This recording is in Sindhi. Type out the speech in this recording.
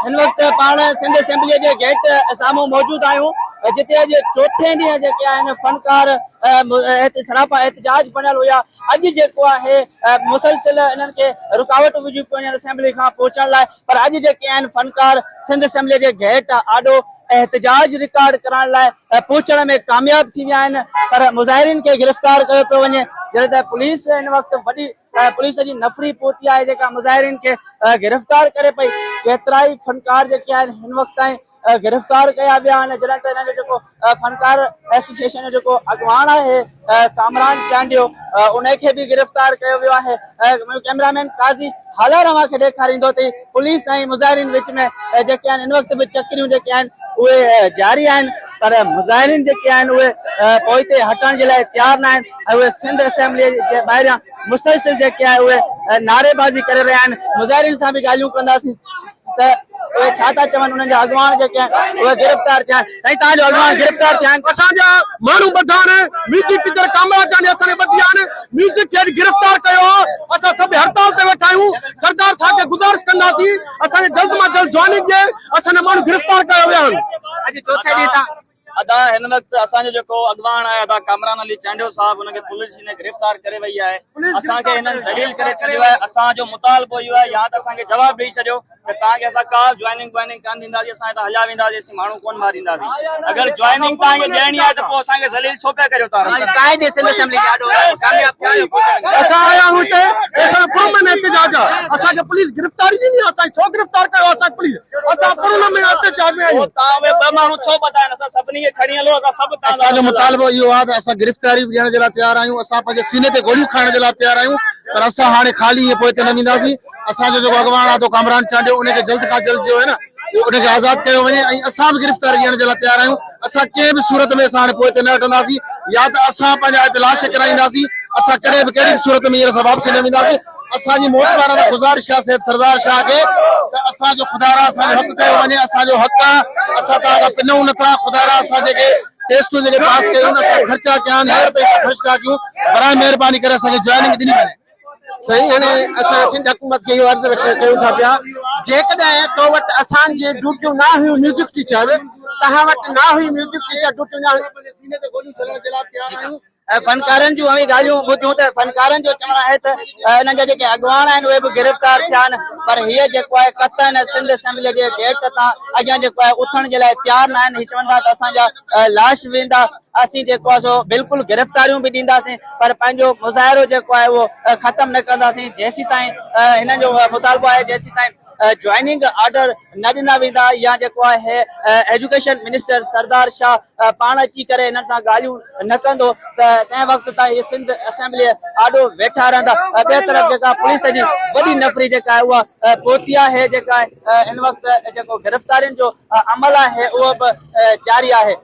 هن وقت پاڻ سنڌ اسيمبليء جي گيٽ سامهون موجود آهيون جتي اڄ چوٿين ڏينهن جيڪي آهن فنڪار سراپا احتجاج بڻيل هيا اڄ جيڪو آهي مسلسل انهن کي رڪاوٽون وجهيون پيون وڃن اسيمبلي کان پهچڻ لاء پر اڄ جيڪي آهن فنڪار سنڌ اسيمبلي جي گيٽ آڏو احتجاج رڪارڊ ڪرائڻ لاء پهچڻ ۾ ڪامياب ٿي ويا آهن پر مظاهرين کي گرفتار ڪيو پيو وڃي جڏهن ته پوليس هن وقت وڏي پوليس جي نفري پهتي آهي جيڪا مظاهرين کي گرفتار ڪري پئي ڪيترائي فنڪار جيڪي آهن هن وقت تائين گرفتار ڪيا ويا آهن جڏهن ته هنن جو جيڪو فنڪار ايسوسيئيشن جو جيڪو اڳواڻ آهي ڪامران چانڊيو ان کي به گرفتار ڪيو ويو آهي ڪئميرا مين قاضي هالار اوهان کي ڏيکاريندو ته پوليس ۽ مظاهرين وچ ۾ جيڪي آهن ان وقت به چڪريون جيڪي آهن اهي جاري آهن پر مظاهرين جيڪي آهن اهي پوئتي هٽڻ جي لاء تيار نه آهن ۽ اهي سنڌ اسيمبلي جي ٻاهريان مسلسل جيڪي آهي اهي نعريبازي ڪري رهيا آهن مظاهرين سان به ڳالهيون ڪنداسين ته اهي ڇا ٿا چون انهن جا اڳواڻ جيڪي آهن اهي گرفتار ٿيا آهن سائين توهان جو اڳواڻ گرفتار ٿيا آهن اسان جا ماڻهو ٻڌا آهن ميوزڪ ٽيچر ڪامران چانڊيي اسان کي ٻڌي آهن ميوزڪ کي اڄ گرفتار ڪيو آهي اسان سڀ هڙتال تي ويٺا آهيون سردار صاحب کي گذارش ڪنداسين اسان کي جلد مان جلد جوائننگ ڏئي اسان جا ماڻهو گرفتار ڪيا ويا آهن اڄ چوٿين ڏينهن تان ادا هن وقت اسان جو جيڪو اڳواڻ آهي ادا ڪامران علي چانڊيو صاحب ان کي پوليس هن گرفتار ڪري وئي آهي اسان کي هنن ذليل ڪري ڇڏيو آهي اسان جو مطالبو اهو آهي يا ته اسان کي جواب ڏئي ڇڏيو ته توهان کي اسان ڪا جوائننگ وائننگ ڪانه ڏينداسين اسان هتان هليا وينداسين اسين ماڻهو ڪونه مارينداسين اگر جوائننگ توهان کي ڏيڻي آهي ته پوء اسان کي ذليل ڇو پيا ڪريو توهان قائد سنڌ اسيمبلي جي آڏو ڪامياب ٿيا آهيو پهچڻ ۾. اسان آيا آهيون هتي اسان جو پرامن احتجاج آهي اسان کي پوليس گرفتاري ڏني آهي اسان کي ڇو گرفتار ڪيو اسان کي پوليس اسان پرامن احتجاج ۾ آهيون. توهان اهي ٻه ماڻهو ڇو ٻڌا آهن اسان سڀني کي کڻي هلو اسان سڀ توهان اسان جو مطالبو اهو آهي ته اسان گرفتاري به ڏيڻ جي لاء تيار آهيون اسان پنهنجي سيني تي گوليون کائڻ جي لاء به تيار آهيون پر اسان هاڻي خالي ائين پوئتي نه وينداسين اسان جو جيڪو اڳواڻ آهي ڪامران چانڊيو ان کي جلد کان جلد جو آهي نه ان کي آزاد ڪيو وڃي ۽ اسان به گرفتاري ڏيڻ جي لاء تيار آهيون اسان ڪنهن به صورت ۾ اسان هاڻي پوئتي نه هٽنداسين يا ته اسان پنهنجا هتي لاش ڪرائينداسين اسان ڪڏهن به ڪهڙي به صورت ۾ هينئر اسان واپسي نه وينداسين اسان جي موتبارانه گذارش آهي سيد سردار شاهه کي ته اسان جو خدارا اسان جو حق ڪيو وڃي اسان جو حق آهي اسان توهان کان پنئون نٿا خدارا اسان جيڪي ٽيسٽون جيڪي پاس ڪيون اسان خرچا ڪيا آهن هينئر تائين اسان خرچ ٿا ڪيون برائي مهرباني ڪري اسان کي جوائننگ ڏني وڃي. سائين هاڻي اسان سنڌ حڪومت کي اهو عرض ڪيون ٿا پيا جيڪڏهن تو وٽ اسان جي ڊيوٽيون نه هيون ميوزڪ ٽيچر توهان وٽ نه هئي ميوزڪ ٽيچر ڊيوٽيون نه هيون. فنڪارن جون اوهين ڳالهيون ٻڌيون ته فنڪارن جو چوڻ آهي ته انهن جا جيڪي اڳواڻ آهن اهي به گرفتار ٿيا آهن پر هيء جيڪو آهي قطعن سنڌ اسيمبلي جي گيٽ تان اڳيان جيڪو آهي اٿڻ جي لاء تيار نه آهن هي چون ٿا ته اسان جا لاش ويندا اسين جيڪو آهي سو بلڪل گرفتاريون به ڏينداسين پر پنهنجو مظاهرو جيڪو آهي اهو ختم نه ڪنداسين جيسيتائين هنن جو مطالبو آهي جيسيتائين جوائننگ آرڊر نه ڏنا ويندا يا جيڪو آهي ايجوڪيشن منسٽر سردار شاهه پاڻ اچي ڪري انهن سان ڳالهيون نه ڪندو ته تنهن وقت تائين هي سنڌ اسيمبلي آڏو ويٺا رهندا ٻئي طرف جيڪا پوليس جي وڏي نفري جيڪا آهي اها پهتي آهي جيڪا هن وقت جيڪو گرفتارين جو عمل آهي اهو به جاري آهي.